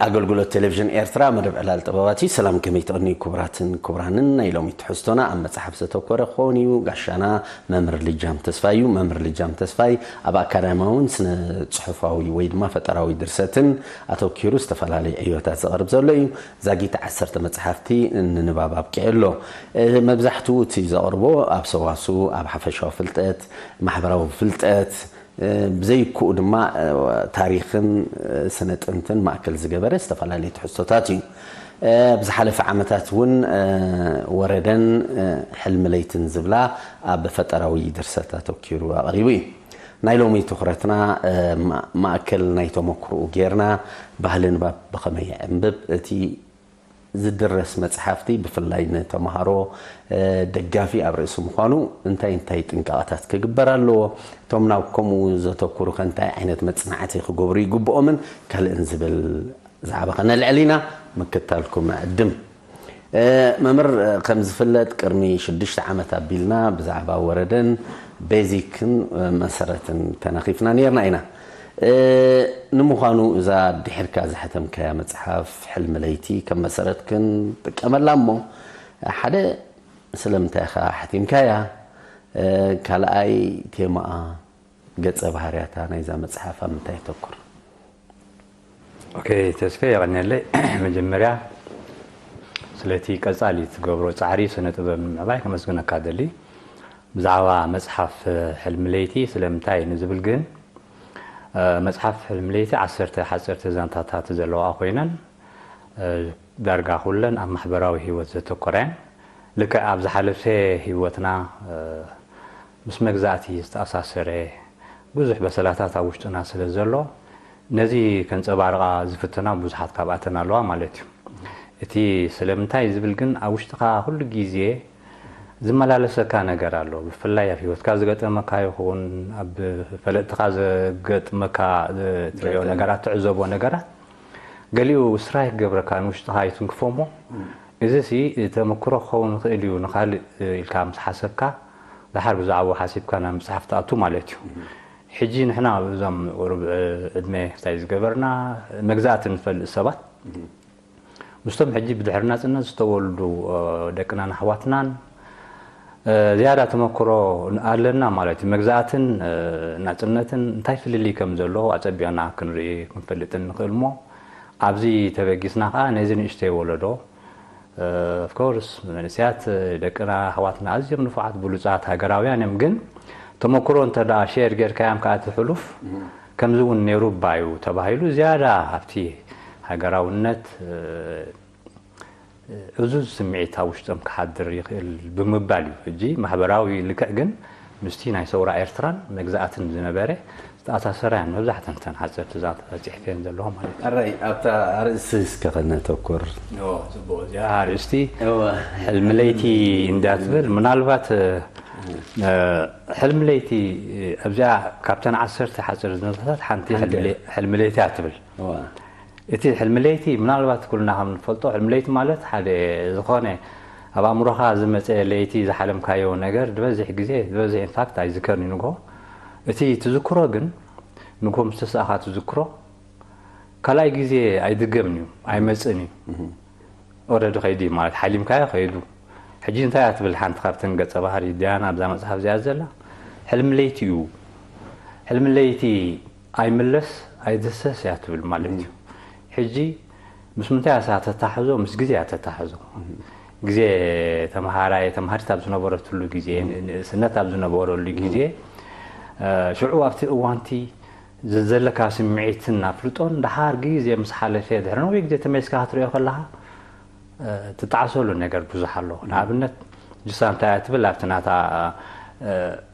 ኣገልግሎት ቴሌቪዥን ኤርትራ መደብ ዕላል ጥበባት እዩ። ሰላም፣ ከመይ ትቕንዩ ክቡራትን ክቡራንን? ናይ ሎሚ ትሕዝቶና ኣብ መጽሓፍ ዘተኮረ ክኸውን እዩ። ጋሻና መምህር ልጃም ተስፋይ እዩ። መምህር ልጃም ተስፋይ ኣብ ኣካዳሚያውን ስነ ጽሑፋዊ ወይ ድማ ፈጠራዊ ድርሰትን ኣተኪሩ ዝተፈላለዩ ዕዮታት ዘቕርብ ዘሎ እዩ። ዛጊት ዓሰርተ መጽሓፍቲ ንንባብ ኣብቂዑ ኣሎ። መብዛሕትኡ እቲ ዘቕርቦ ኣብ ሰዋስው፣ ኣብ ሓፈሻዊ ፍልጠት፣ ማሕበራዊ ፍልጠት፣ ብዘይክኡ ድማ ታሪኽን ስነ ጥንትን ማእከል ዝገበረ ዝተፈላለዩ ትሕዝቶታት እዩ። ኣብ ዝሓለፈ ዓመታት እውን ወረደን ሕልሚ ለይትን ዝብላ ኣብ ፈጠራዊ ድርሰት ኣተኪሩ ኣቕሪቡ እዩ። ናይ ሎሚ ትኹረትና ማእከል ናይ ተመክሮኡ ጌርና፣ ባህሊ ንባብ ብኸመይ የዕንብብ፣ እቲ ዝድረስ መጽሓፍቲ ብፍላይ ንተምሃሮ ደጋፊ ኣብ ርእሲ ምዃኑ እንታይ እንታይ ጥንቃቐታት ክግበር ኣለዎ? እቶም ናብ ከምኡ ዘተኩሩ ከ እንታይ ዓይነት መጽናዕቲ ክገብሩ ይግብኦምን ካልእን ዝብል ዛዕባ ከነልዕል ኢና። ምክታልኩም ዕድም። መምህር፣ ከም ዝፍለጥ ቅድሚ ሽዱሽተ ዓመት ኣቢልና ብዛዕባ ወረደን ቤዚክን መሰረትን ተናኺፍና ነይርና ኢና። ንምዃኑ እዛ ድሒርካ ዝሓተምካያ መጽሓፍ ሕልሚ ለይቲ ከም መሰረት ክንጥቀመላ እሞ፣ ሓደ ስለምንታይ ኢኻ ሓቲምካያ? ካልኣይ ቴማኣ፣ ገጸ ባህርያታ ናይዛ መጽሓፍ ኣብ ምንታይ የተኩር? ኦኬ፣ ተስፌ የቐንየለይ። መጀመርያ ስለቲ ቀጻሊ ትገብሮ ጻዕሪ ስነ ጥበብ ንምዕባይ ከመስግነካ ደሊ። ብዛዕባ መጽሓፍ ሕልሚ ለይቲ ስለምንታይ ንዝብል ግን፣ መጽሓፍ ሕልሚ ለይቲ ዓሰርተ ሓጸርቲ ዛንታታት ዘለዋ ኮይነን፣ ዳርጋ ኩለን ኣብ ማሕበራዊ ህይወት ዘተኮረ እየን። ልክዕ ኣብ ዝሓለፈ ህይወትና ምስ መግዛእቲ ዝተኣሳሰረ ብዙሕ በሰላታት ኣብ ውሽጥና ስለ ዘሎ፣ ነዚ ከንጸባርቓ ዝፍትና ብዙሓት ካብኣተን ኣለዋ ማለት እዩ። እቲ ስለምንታይ ዝብል ግን ኣብ ውሽጥኻ ኩሉ ግዜ ዝመላለሰካ ነገር ኣሎ። ብፍላይ ኣብ ህይወትካ ዝገጠመካ ይኹን ኣብ ፈለጥትኻ ዘገጥመካ ትሪኦ ነገራት፣ ትዕዘቦ ነገራት፣ ገሊኡ ስትራይክ ክገብረካ ንውሽጥኻ ይትንክፎ እሞ፣ እዚ ሲ ተመክሮ ክኸውን ይኽእል እዩ ንኻልእ ኢልካ ምስ ሓሰብካ፣ ድሓር ብዛዕባኡ ሓሲብካ ናብ ምጽሓፍ ትኣቱ ማለት እዩ። ሕጂ ንሕና እዞም ቁሩብ ዕድመ ክስታይ ዝገበርና፣ መግዛእቲ ንፈልጥ ሰባት፣ ምስቶም ሕጂ ብድሕሪ ናጽነት ዝተወልዱ ደቅናን ኣሕዋትናን ዝያዳ ተመክሮ ኣለና ማለት እዩ። መግዛእትን ናጽነትን እንታይ ፍልልይ ከም ዘለዎ ኣጸቢቕና ክንርኢ ክንፈልጥን ንኽእል እሞ፣ ኣብዚ ተበጊስና ከኣ ነዚ ንእሽተይ ወለዶ፣ ኦፍኮርስ መንእሰያት ደቅና ኣሕዋትና ኣዝዮም ንፉዓት ብሉጻት ሃገራውያን እዮም፣ ግን ተመክሮ እንተ ደኣ ሼር ጌርካዮም ከኣ እቲ ሕሉፍ ከምዚ እውን ነይሩ እባ እዩ ተባሂሉ ዝያዳ ኣብቲ ሃገራውነት ዕዙዝ ስምዒት ኣብ ውሽጦም ክሓድር ይኽእል ብምባል እዩ። ሕጂ ማሕበራዊ ልክዕ ግን ምስቲ ናይ ሰውራ ኤርትራን መግዛእትን ዝነበረ ዝተኣሳሰራ እየን መብዛሕተን እተን ሓፀርቲ ዛንታታት ፅሒፈን ዘለኹ ማለት እዩ። ኣራይ ኣብታ ኣርእስቲ እስከ ከነተኩር። እዎ፣ ፅቡቕ። እዚኣ ኣርእስቲ እወ። ሕልሚ ለይቲ እንዳትብል ምናልባት እ፣ ሕልሚ ለይቲ ኣብዚኣ ካብተን ዓሰርተ ሓፀርቲ ዛንታታት ሓንቲ ሓንቲ። ሕልሚ ለይ- ሕልሚ ለይቲ እያ ትብል። እወ። እቲ ሕልሚ ለይቲ ምናልባት ኩልና ከም ንፈልጦ ሕልሚ ለይቲ ማለት ሓደ ዝኾነ ኣብ ኣእምሮኻ ዝመፀ ለይቲ ዝሓለምካዮ ነገር ዝበዝሕ ግዜ ዝበዝሕ ኢንፋክት ኣይዝከርን እዩ ንግሆ። እቲ ትዝክሮ ግን ንግሆ ምስ ተሳእኻ ትዝክሮ ካልኣይ ግዜ ኣይድገምን እዩ ኣይመፅን እዩ። ኦረዲ ከይዱ እዩ ማለት ሓሊምካዮ ከይዱ። ሕጂ እንታይ እያ ትብል ሓንቲ ካብተን ገፀ ባህሪ ዲያና ኣብዛ መፅሓፍ እዚኣ ዘላ ሕልሚ ለይቲ እዩ። ሕልሚ ለይቲ ኣይምለስ ኣይድህሰስ እያ ትብል ማለት እዩ። ሕጂ ምስ ምንታይ እያ ተታሕዞ? ምስ ግዜ እያ ተታሕዞ። ግዜ ተምሃራይ ተምሃሪት ኣብ ዝነበረትሉ ግዜ ንእስነት ኣብ ዝነበረሉ ግዜ ሽዑ ኣብቲ እዋንቲ ዘለካ ስምዒትን ኣፍልጦን ደሓር ግዜ ምስ ሓለፈ ድሕሪ ነዊሕ ግዜ ተመሊስካ ክትሪኦ ከለኻ ትጣዕሰሉ ነገር ብዙሕ ኣሎ። ንኣብነት ጅሳ እንታይ እያ ትብል ኣብቲ ናታ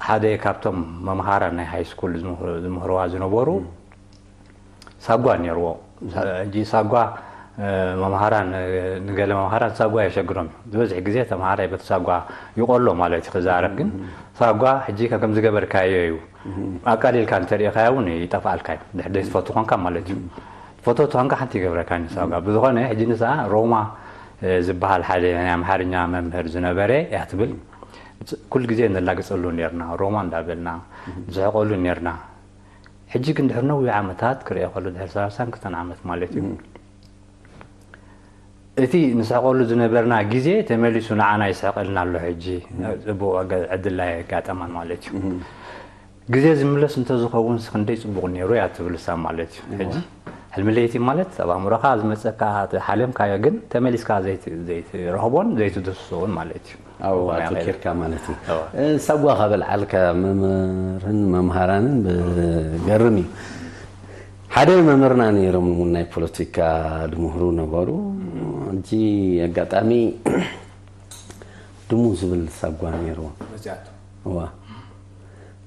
ሓደ ካብቶም መምሃራን ናይ ሃይ ስኩል ዝምህርዋ ዝነበሩ ሳጓ ነይርዎ። ሕጂ ሳጓ መምሃራን ንገለ መምሃራን ሳጓ የሸግሮም እዩ። ዝበዝሕ ግዜ ተምሃራይ በቲ ሳጓ ይቆሎ ማለት እዩ ክዛረብ ግን ሳጓ ሕጂ ከም ዝገበርካዮ እዩ ኣቃሊልካ እንተሪኢኻዮ እውን ይጠፍኣልካ እዩ። ድሕር ዘይትፈቱ ኮንካ ማለት እዩ። ትፈቶ ተኾንካ ሓንቲ ይገብረካ ንሳጋ ብዝኾነ ሕጂ ንሳ ሮማ ዝበሃል ሓደ ናይ ኣምሓርኛ መምህር ዝነበረ እያ ትብል። ኩሉ ግዜ ነላግፀሉ ነርና ሮማ እንዳበልና ንስሕቀሉ ነርና። ሕጂ ግን ድሕሪ ነዊሕ ዓመታት ክሪኦ ከሎ ድሕሪ ሰላሳን ክልተን ዓመት ማለት እዩ እቲ ንስሕቐሉ ዝነበርና ግዜ ተመሊሱ ንዓና ይስሕቐልና ኣሎ። ሕጂ ጽቡቕ ዕድል ኣየጋጠማን ማለት እዩ። ግዜ ዝምለስ እንተዝኸውን ክንደይ ጽቡቕ ነይሩ እያ ትብል እሳ ማለት እዩ። ሕጂ ሕልሚ ለይቲ ማለት ኣብ ኣእምሮኻ ዝመጸካ ሓለምካዮ ግን ተመሊስካ ዘይትረኽቦን ዘይትድስሶን ማለት እዩ። ኣብኡ ኣተኪርካ ማለት እዩ። ሳጓ ካብ ኣልዓልካ መምህርን መምሃራንን ብገርም እዩ። ሓደ መምህርና ነይሮም እውን ናይ ፖለቲካ ድምህሩ ነበሩ። ሕጂ ኣጋጣሚ ድሙ ዝብል ሳጓ ነይርዎ። እዋ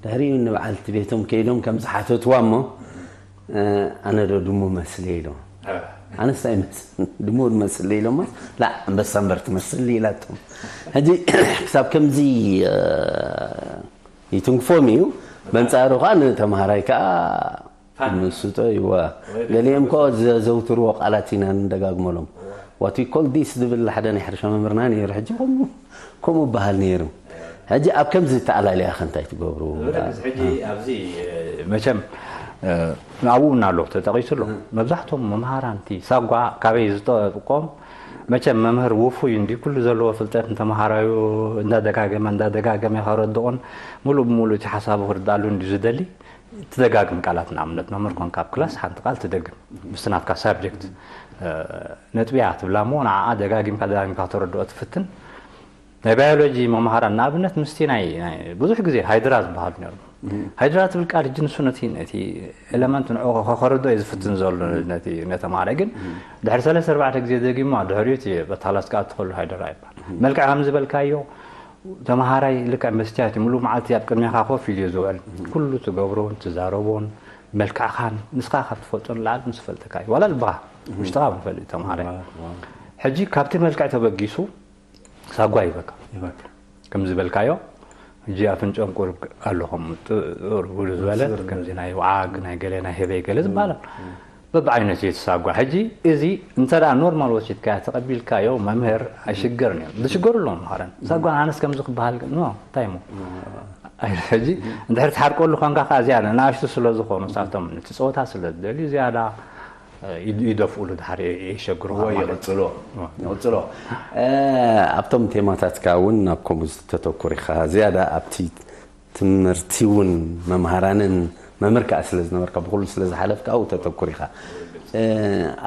ድሕሪኡ ንበዓልቲ ቤቶም ከይዶም ከም ዝሓተትዋ እሞ ኣነ ዶ ድሙ መስል ኢሎም ኣነስ ኣይመስል ድሙ መስል ኢሎማ ላ ኣንበሳ እምበር ትመስል ኢላቶም። ሕጂ ክሳብ ከምዚ ይትንክፎም እዩ። በንጻሩ ከዓ ንተምሃራይ ከዓ ምስጦ ይዋ ገሊኦም ከ ዘዘውትርዎ ቃላት ኢና ንደጋግመሎም። What we call this ዝብል ሓደ ናይ ሕርሻ መምህርና ነይሩ። ሕጂ ከምኡ ከምኡ በሃል ነይሩ። ሕጂ ኣብ ከምዚ ተኣላሊያ ከ እንታይ ትገብሩ? ሕጂ ኣብዚ መቸም ኣብኡ እናሎ ተጠቒሱ ኣሎ። መብዛሕቶም መምሃራንቲ ሳጓ ካበይ ዝጠቆም መቸም መምህር ውፉይ እንዲ ኩሉ ዘለዎ ፍልጠት ንተምሃራዩ እንዳደጋገመ እንዳደጋገመ ከረድኦን ሙሉእ ብሙሉእ እቲ ሓሳቡ ክርዳሉ እንዲ ዝደሊ ትደጋግም ቃላት ንኣብነት መምህር ኮንካ ኣብ ክላስ ሓንቲ ቃል ትደግም ምስቲ ናትካ ሳብጀክት ነጥብያ ትብላ እሞ ንዓኣ ደጋጊምካ ደጋጊምካ ከተረድኦ ትፍትን። ናይ ባዮሎጂ መምሃራን ንኣብነት ምስቲ ናይ ብዙሕ ግዜ ሃይድራ ዝበሃሉ ነይሮም። ሃይድራ ትብል ቃል ሕጂ ንሱ ነቲ ነቲ ኤለመንት ንዑ ከኸርዶ እዩ ዝፍትን ዘሎ ነቲ ነተማሃራይ ግን ድሕሪ ሰለስተ ኣርባዕተ ግዜ ደጊማ ድሕሪኡ እቲ በታላስ ክኣቱ ከሉ ሃይድራ ይበሃል። መልክዕ ከም ዝበልካዮ ተምሃራይ ልክዕ መስትያት እዩ። ምሉእ መዓልቲ ኣብ ቅድሜኻ ኮፍ ኢሉ እዩ ዝውዕል። ኩሉ ትገብሮን ትዛረቦን መልክዕኻን ንስኻ ካብ ትፈልጦ ንላዕሊ ምስ ፈልጠካ እዩ። ዋላ ልብኻ ውሽጥኻ እውን ይፈልጥ እዩ ተምሃራይ። ሕጂ ካብቲ መልክዕ ተበጊሱ ሳጓ ይበካ። ከም ዝበልካዮ ሕጂ ኣፍንጭኦም ቁሩብ ኣሎ ከም ርጉድ ዝበለ ከምዚ ናይ ወዓግ ናይ ገለ ናይ ህበይ ገለ ዝበሃል ኣሎ። በብዓይነቱ እዩ እቲ ሳጓ። ሕጂ እዚ እንተ ደኣ ኖርማል ወሲድካዮ ተቐቢልካዮ መምህር ኣይሽገርን እዮም። ዝሽገሩ ኣለዉ መምህራን። ሳጓ ኣነስ ከምዚ ክበሃል ግን ኖ እንታይ እሞ ኣይብል። ሕጂ እንድሕር ትሓርቀሉ ኮንካ ከኣ ዝያዳ ንኣሽቱ ስለ ዝኾኑ ሳቶም ነቲ ጸወታ ስለ ዝደልዩ ዝያዳ ይደፍኡሉ ድሓር የሸግሩኻ ወይ ማለት እዩ። ይቕጽሎ ይቕጽሎ ኣብቶም ቴማታትካ እውን ናብ ከምኡ ዝተተኩር ኢኻ ዝያዳ ኣብቲ ትምህርቲ እውን መምሃራንን መምህር ከዓ ስለ ዝነበርካ ብኩሉ ስለ ዝሓለፍካ ኣብኡ ተተኩር ኢኻ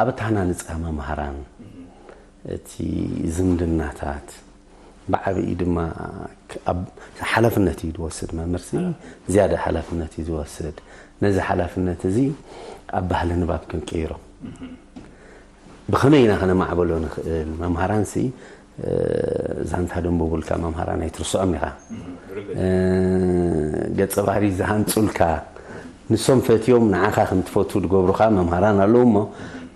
ኣብ ኣተሃናንፃ መምሃራን እቲ ዝምድናታት ብዓብኡ ድማ ሓላፍነት እዩ ዝወስድ መምህርሲ ዝያዳ ሓላፍነት እዩ ዝወስድ ነዚ ሓላፍነት እዚ ኣብ ባህሊ ንባብ ክንቅይሮ ብኸመይ ኢና ከነማዕበሎ ንኽእል መምሃራንሲ ዛንታ ደንብቡልካ መምሃራን ኣይትርስዖም ኢኻ ገፀ ባህሪ ዝሃንፁልካ ንሶም ፈትዮም ንዓኻ ከም ትፈቱ ዝገብሩኻ መምሃራን ኣለዉ እሞ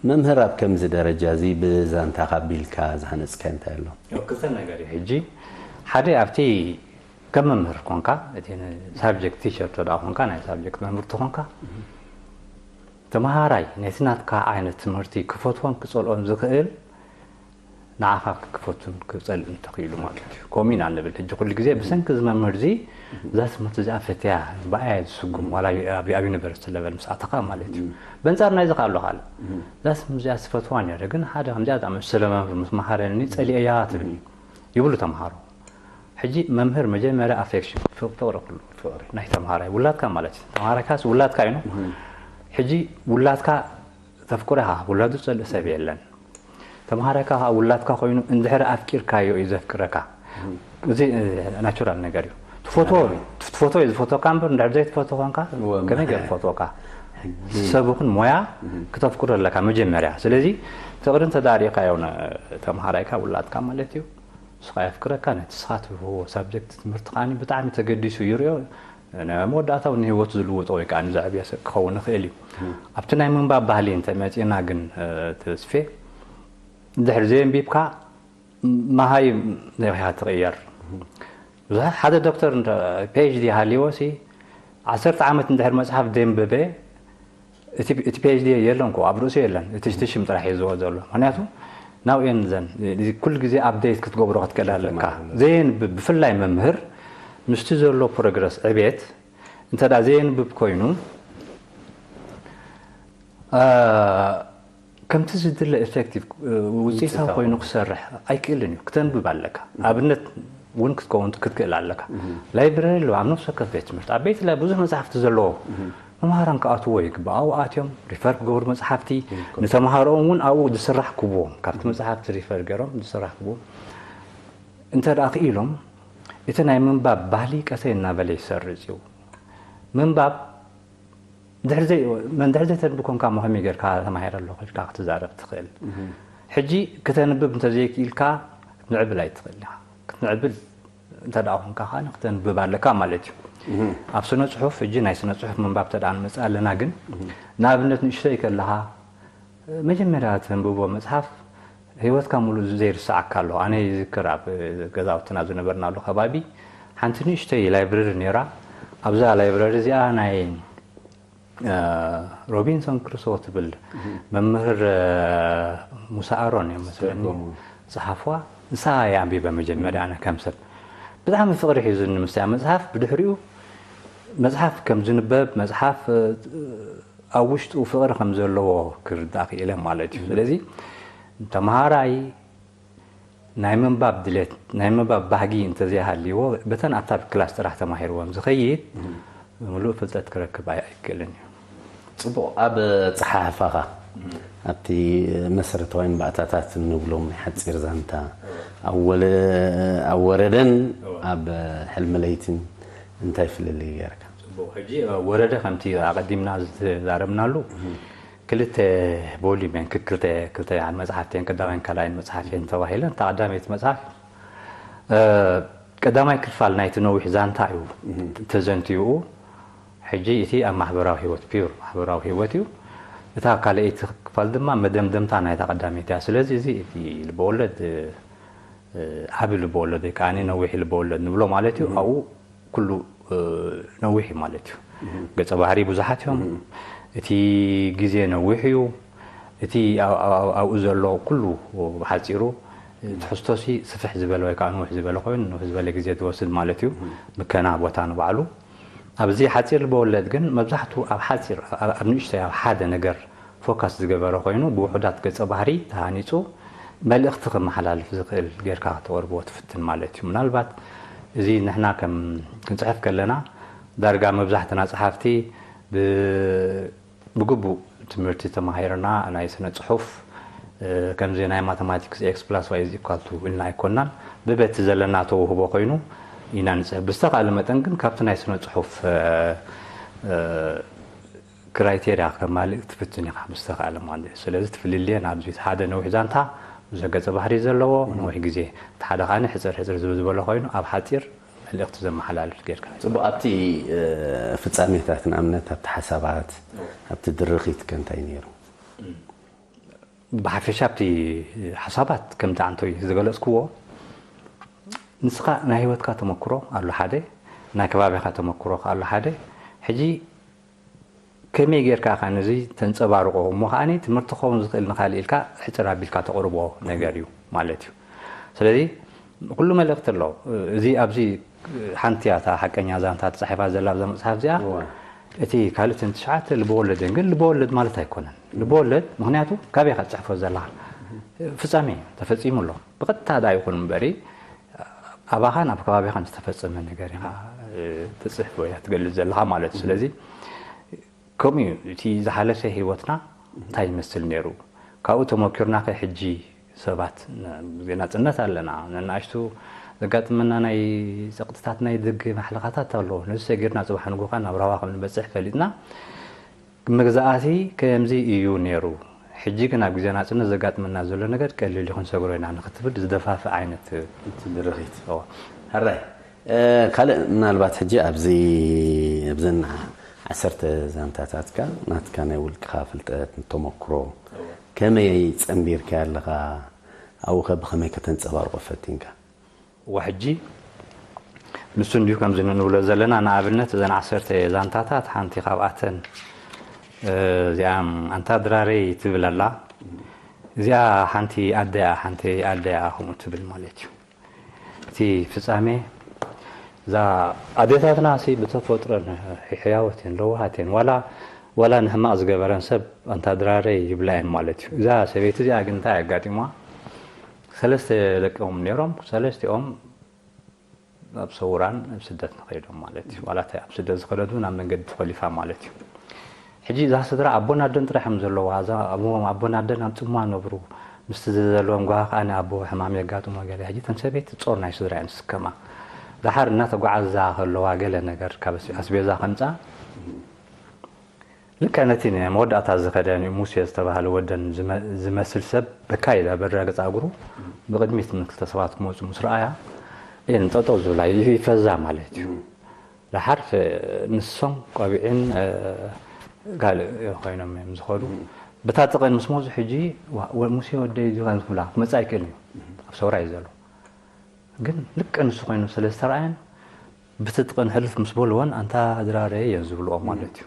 መምህር ኣብ ከምዚ ደረጃ እዚ ብዛንታኻ ኣቢልካ ዝሃነፅካዮ እንታይ ኣሎ? ክልተ ነገር እዩ ሕጂ ሓደ ኣብቲ ከም መምህር ኮንካ እቲ ሳብጀክት ቲቸር ተዳ ኮንካ ናይ ሳብጀክት መምህር ተኾንካ ተምሃራይ ነቲ ናትካ ዓይነት ትምህርቲ ክፈትዎን ክፀልኦን ዝኽእል ንዓኻ ክፈቱን ክፀልእን ተኽኢሉ ማለት እዩ። ከምኡ ኢና ንብል ሕጂ ኩሉ ግዜ ብሰንኪ እዚ መምህር እዚ እዛ ትምህርቲ እዚኣ ፈትያ ብኣያ ዝስጉም ዋላ ኣብ ዩኒቨርሲቲ ለቨል ምስ ኣተኻ ማለት እዩ። በንፃር ናይዚ ከ ኣሎ ካልእ እዛ ትምህርቲ እዚኣ ዝፈትዋ ነይረ ግን ሓደ ከምዚኣ ዝኣመሰለ መምህር ምስ መሃረኒ ፀሊኤያ ትብል ይብሉ ተምሃሮ። ሕጂ መምህር መጀመርያ ኣፌክሽን ፍቕሪ ኩሉ ፍቕሪ ናይ ተምሃራይ ውላድካ ማለት እዩ። ተምሃራይካስ ውላድካ እዩ። ሕጂ ውላድካ ተፍቅሮ ኢኻ ውላዱ ዝጸልእ ሰብ የለን። ተምሃራይካ ከዓ ውላድካ ኮይኑ እንድሕር ኣፍቂርካዮ እዩ ዘፍቅረካ። እዚ ናቹራል ነገር እዩ። ትፈትዎ እዩ ዝፈትወካ እምበር እንድሕር ዘይትፈትዎ ኮንካ ከመይ ገይሩ ክፈትወካ? ሰብ ይኹን ሞያ ክተፍቅሮ ኣለካ መጀመርያ። ስለዚ ፍቕሪ እንተዳሪእካዮ ተምሃራይካ ውላድካ ማለት እዩ። ንስኻ የፍቅረካ ነቲ ንስኻ ትህብዎ ሳብጀክት ትምህርቲ ከኣ ብጣዕሚ ተገዲሱ ይሪኦ ናይ መወዳእታ እውን ንህይወቱ ዝልውጦ ወይ ከዓ ንዘዕብዮ ሰብ ክኸውን ይኽእል እዩ ኣብቲ ናይ ምንባብ ባህሊ እንተመፂእና ግን ተስፌ እንድሕር ዘየንቢብካ መሃይም ነቢኻ ትቕየር ብዙሓት ሓደ ዶክተር ፒኤችዲ ሃልዎ ሲ ዓሰርተ ዓመት እንድሕር መፅሓፍ ደንበበ እቲ ፒኤችዲ የለን ኮ ኣብ ርእሱ የለን እቲ ሽም ጥራሕ ሒዝዎ ዘሎ ምክንያቱ ናው ኤን ዘን ኩሉ ግዜ ኣፕዴት ክትገብሮ ክትክእል ኣለካ ዘየንብብ ብፍላይ መምህር ምስቲ ዘሎ ፕሮግረስ ዕቤት እንተ ዘየንብብ ኮይኑ ከምቲ ዝድለ ኢፌክቲቭ ውፅኢታዊ ኮይኑ ክሰርሕ ኣይክእልን እዩ። ክተንብብ ኣለካ። ኣብነት እውን ክትከውን ክትክእል ኣለካ። ላይብረሪ ኣለዎ ኣብ ነፍሲ ወከፍ ቤት ትምህርቲ። ኣብ ቤት ላይ ብዙሕ መፅሓፍቲ ዘለዎ መምሃራን ክኣትዎ ይግባእ። ኣብኡ ኣትዮም ሪፈር ክገብሩ መፅሓፍቲ፣ ንተምሃሮኦም እውን ኣብኡ ዝስራሕ ክብዎም፣ ካብቲ መፅሓፍቲ ሪፈር ገይሮም ዝስራሕ ክብዎም። እንተ ደኣ ክኢሎም፣ እቲ ናይ ምንባብ ባህሊ ቀሰይ እናበለ ይሰርጽ እዩ። ምንባብ ድሕሪ ዘይ-፣ መን ድሕሪ ዘይተንቢ ኮንካ እሞ ከመይ ጌርካ ተማሂረ ኣለኹ ኢልካ ክትዛረብ ትኽእል? ሕጂ ክተንብብ እንተዘይክኢልካ ክትምዕብል ኣይትኽእል ኢኻ። ክትምዕብል እንተ ደኣ ኮንካ ከኣ ክተንብብ ኣለካ ማለት እዩ። ኣብ ስነ ጽሑፍ፣ ሕጂ ናይ ስነ ጽሑፍ ምንባብ እንተ ደኣ ንመጽእ ኣለና ግን፣ ንኣብነት ንእሽተይ ከለኻ መጀመርያ ተንብቦ መጽሓፍ ህይወትካ ሙሉእ ዘይርስዓካ ኣሎ። ኣነ ይዝክር ኣብ ገዛውትና ዝነበርናሉ ከባቢ ሓንቲ ንእሽተይ ላይብረሪ ነይራ። ኣብዛ ላይብረሪ እዚኣ ናይ፣ እ፣ ሮቢንሶን ክሩሶ ትብል መምህር፣ እ፣ ሙሳ ኣሮን እዮም መስለኒ ትርጉሙ። ጸሓፍዋ። ንሳ እየ ኣንቢበ መጀመርያ ኣነ ከም ሰብ። ብጣዕሚ ፍቕሪ ሒዙኒ ምስያ መጽሓፍ። ብድሕሪኡ መጽሓፍ ከም ዝንበብ፣ መጽሓፍ፣ እ፣ ኣብ ውሽጡ ፍቕሪ ከም ዘለዎ ክርዳእ ክኢለ ማለት እዩ። ስለዚ ተምሃራይ ናይ ምንባብ ድሌት፣ ናይ ምንባብ ባህጊ እንተዘይሃልይዎ፣ በተን ኣብታ ክላስ ጥራሕ ተማሂርወን ዝኸይድ ምሉእ ፍልጠት ክረክብ ኣይ-፣ ኣይክእልን እዩ። ጽቡቕ። ኣብ ጸሓሕፋኻ፣ ኣብቲ መሰረታዊ ባእታታት እንብሎም ናይ ሓጺር ዛንታ፣ ኣብ ወለ-፣ ኣብ ወረደን ኣብ ሕልሚ ለይትን እንታይ ፍልልይ ጌርካ? ጽቡቕ። ሕጂ ወረደ ከምቲ ኣቐዲምና ዝተዛረብናሉ ክልተ ቮሊዩም እየን፣ ክልተ፣ ክልተ መጽሓፍቲ እየን፣ ቀዳማይን ካልኣይን መጽሓፍ እየን ተባሂለን። እታ ቀዳመይቲ መጽሓፍ፣ እ፣ ቀዳማይ ክፋል ናይቲ ነዊሕ ዛንታ እዩ ተዘንትዩኡ። ሕጂ እቲ ኣብ ማሕበራዊ ህይወት፣ ፒውር ማሕበራዊ ህይወት እዩ። እታ ካልኣይቲ ክፋል ድማ መደምደምታ ናይታ ቀዳመይቲ እያ። ስለዚ እዚ እቲ ልበወለድ፣ እ፣ ዓቢ ልበወለድ ወይ ከኣ ነዊሕ ልበወለድ ንብሎ ማለት እዩ። ኣብኡ ኩሉ፣ እ፣ ነዊሕ እዩ ማለት እዩ። ገጸ ባህሪ ብዙሓት እዮም። እቲ ግዜ ነዊሕ እዩ። እቲ ኣብ-፣ ኣብ-፣ ኣብኡ ዘሎ ኩሉ ብሓጺሩ ትሕዝቶሲ ስፍሕ ዝበለ ወይ ከኣ ንውሕ ዝበለ ኮይኑ፣ ንውሕ ዝበለ ግዜ ዝወስድ ማለት እዩ። ምከና ቦታ ንባዕሉ። ኣብዚ ሓጺር ልበወለድ ግን መብዛሕትኡ ኣብ ሓጺር፣ ኣብ፣ ኣብ ንእሽተይ፣ ኣብ ሓደ ነገር ፎካስ ዝገበረ ኮይኑ፣ ብውሑዳት ገጸ ባህሪ ተሃኒጹ መልእኽቲ ከመሓላልፍ ዝኽእል ጌርካ ከተቕርቦ ትፍትን ማለት እዩ። ምናልባት እዚ ንሕና ከም ክንጽሕፍ ከለና፣ ዳርጋ መብዛሕትና ጸሓፍቲ ብ-፣ ብግቡእ ትምህርቲ ተማሂርና ናይ ስነ ጽሑፍ፣ እ፣ ከምዚ ናይ ማተማቲክስ ኤክስ ፕላስ ዋይ ኢዝ ኢኳል ቱ ኢልና ኣይኮናን። ብበቲ ዘለና ተውህቦ ኮይኑ ኢና ንጽሕፍ። ብዝተኻእለ መጠን ግን ካብቲ ናይ ስነ ጽሑፍ፣ እ፣ እ፣ ክራይቴርያ ከማልእ ክትፍትን ኢኻ ብዝተኻእለ ማለት እዩ። ስለዚ ትፍልልየን ኣብዚ ሓደ ነዊሕ ዛንታ ብዙሕ ገጸ ባህሪ ዘለዎ ነዊሕ ግዜ፣ እቲ ሓደ ከኣ ሕጽር ሕጽር ዝብል ዝበሎ ኮይኑ ኣብ ሓጺር መልእኽቲ ዘመሓላልፍ ጌርካ። ጽቡቕ። ኣብቲ፣ እ፣ ፍጻሜታት ንኣብነት ኣብቲ ሓሳባት፣ ኣብቲ ድርኺት ከ እንታይ ነይሩ? ብሓፈሻ ኣብቲ ሓሳባት ከምቲ ኣንቶይ ዝገለጽክዎ ንስኻ ናይ ህይወትካ ተመክሮ ኣሎ ሓደ፣ ናይ ከባቢኻ ተመክሮ ከኣ ኣሎ ሓደ። ሕጂ ከመይ ጌርካ ከ ነዚ ተንጸባርቆ እሞ ከኣ ትምህርቲ ክኸውን ዝኽእል ንኻልእ ኢልካ ሕጽር ኣቢልካ ተቕርቦ ነገር እዩ ማለት እዩ። ስለዚ ኩሉ መልእኽቲ ኣሎ። እዚ ኣብዚ ሓንቲ እያ እታ ሓቀኛ ዛንታ ተጻሒፋ ዘላ ኣብዛ መጽሓፍ እዚኣ። እዋ። እቲ ካልእተን ትሽዓተ ልበወለድ እየን። ግን ልበወለድ ማለት ኣይኮነን። ልበወለድ ምኽንያቱ ካበይ ኢኻ ትጽሕፎ ዘለኻ? ፍጻሜ ተፈጺሙ ኣሎ። ብቐጥታ ደኣ ይኹን እምበሪ ኣባኻን ኣብ ከባቢኻን ዝተፈጸመ ነገር ኢኻ፣ እ፣ ትጽሕፍ ወይ ትገልጽ ዘለኻ ማለት እዩ። ስለዚ ከምኡ እዩ። እቲ ዝሓለፈ ህይወትና እንታይ ይመስል ነይሩ? ካብኡ ተመኪርና ከ ሕጂ ሰባት ን-፣ ግዜ ናጽነት ኣለና። ነናእሽቱ ዘጋጥመና ናይ ጸቕጥታት ናይ ደገ ማሕለኻታት ኣሎ። ነዚ ሰጊርና ጽባሕ ንግሆ ከኣ ናብራና ከም ንበጽሕ ፈሊጥና፣ መግዛእቲ ከምዚ እዩ ነይሩ። ሕጂ ግን ኣብ ግዜ ናጽነት ዘጋጥመና ዘሎ ነገር ቀሊል እዩ፣ ክንሰግሮ ኢና ንክትብል ዝደፋፍእ ዓይነት እቲ ድርኺት። እዎ። ሕራይ፣ እ፣ ካልእ ምናልባት ሕጂ ኣብዚ፣ ኣብዘን ዓሰርተ ዛንታታትካ ናትካ ናይ ውልቅኻ ፍልጠት፣ ተመክሮ ከመይ ጸንቢርካዮ ኣለኻ? ኣብኡ ከ ብኸመይ ከተንጸባርቆ ፈቲንካ? ወሕጂ ንሱ እንዲሁ ከምዚ ንብሎ ዘለና፣ ንኣብነት እዘን ዓሰርተ ዛንታታት ሓንቲ ካብኣተን፣ እ፣ እዚኣ ኣንታ ድራረይ ትብል ኣላ። እዚኣ ሓንቲ ኣደያ፣ ሓንቲ ኣደያ ከምኡ ትብል ማለት እዩ። እቲ ፍጻሜ እዛ ኣዴታትና ሲ ብተፈጥሮን ሕያወት እየን፣ ለዋሃት እየን። ዋላ ዋላ ንሕማቕ ዝገበረን ሰብ ኣንታ ድራረይ ይብላ እየን ማለት እዩ። እዛ ሰበይቲ እዚኣ ግን እንታይ ኣጋጢምዋ? ሰለስተ ደቂኦም ነይሮም፣ ሰለስቲኦም ኣብ ሰውራን ኣብ ስደት ንኸይዶም ማለት እዩ። ዋላ እታ ኣብ ስደት ዝኸደት እውን ኣብ መንገዲ ተኾሊፋ ማለት እዩ። ሕጂ እዛ ስድራ ኣቦን ኣደን ጥራሕ እዮም ዘለዋ። እዛ ኣቦ-፣ ኣቦን ኣደን ኣብ ጽሙዋ ነብሩ። ምስቲ ዘለዎም ጓሂ ከኣ ንኣቦ ሕማም የጋጥሞ ገለ። ሕጂ እተን ሰበይቲ ጾር ናይ ስድራ እየን ዝስከማ። ደሓር እናተጓዓዛ ከለዋ ገለ ነገር ካብ ኣስ-፣ ኣስቤዛ ከምጻ ልክዕ ነቲ ንመወዳእታ ዝኸደ ሙሴ ዝተባህለ ወደን ዝመ-፣ ዝመስል ሰብ በካ ኢላ በድረ ገጻ እግሩ ብቕድሚት ምን ክልተ ሰባት ክመጹ ምስ ረኣያ እየን ጠጠው ዝብላ ይፈዛ ማለት እዩ። ደሓር ንሶም ቆቢዕን፣ እ፣ ካልእ ኮይኖም እዮም ዝኸዱ። በታ ጥቕን ምስ መጹ ሕጂ፣ "ዋ-፣ ወ-፣ ሙሴ ወደይ እዚ" ዝብላ ክመጽእ ኣይክእልን እዩ። ኣብ ሰውራ እዩ ዘሎ። ግን ልክዕ ንሱ ኮይኑ ስለ ዝተረኣየን፣ ብቲ ጥቕን ሕልፍ ምስ በልወን፣ "ኣንታ ድራረይ" እየን ዝብልኦ ማለት እዩ።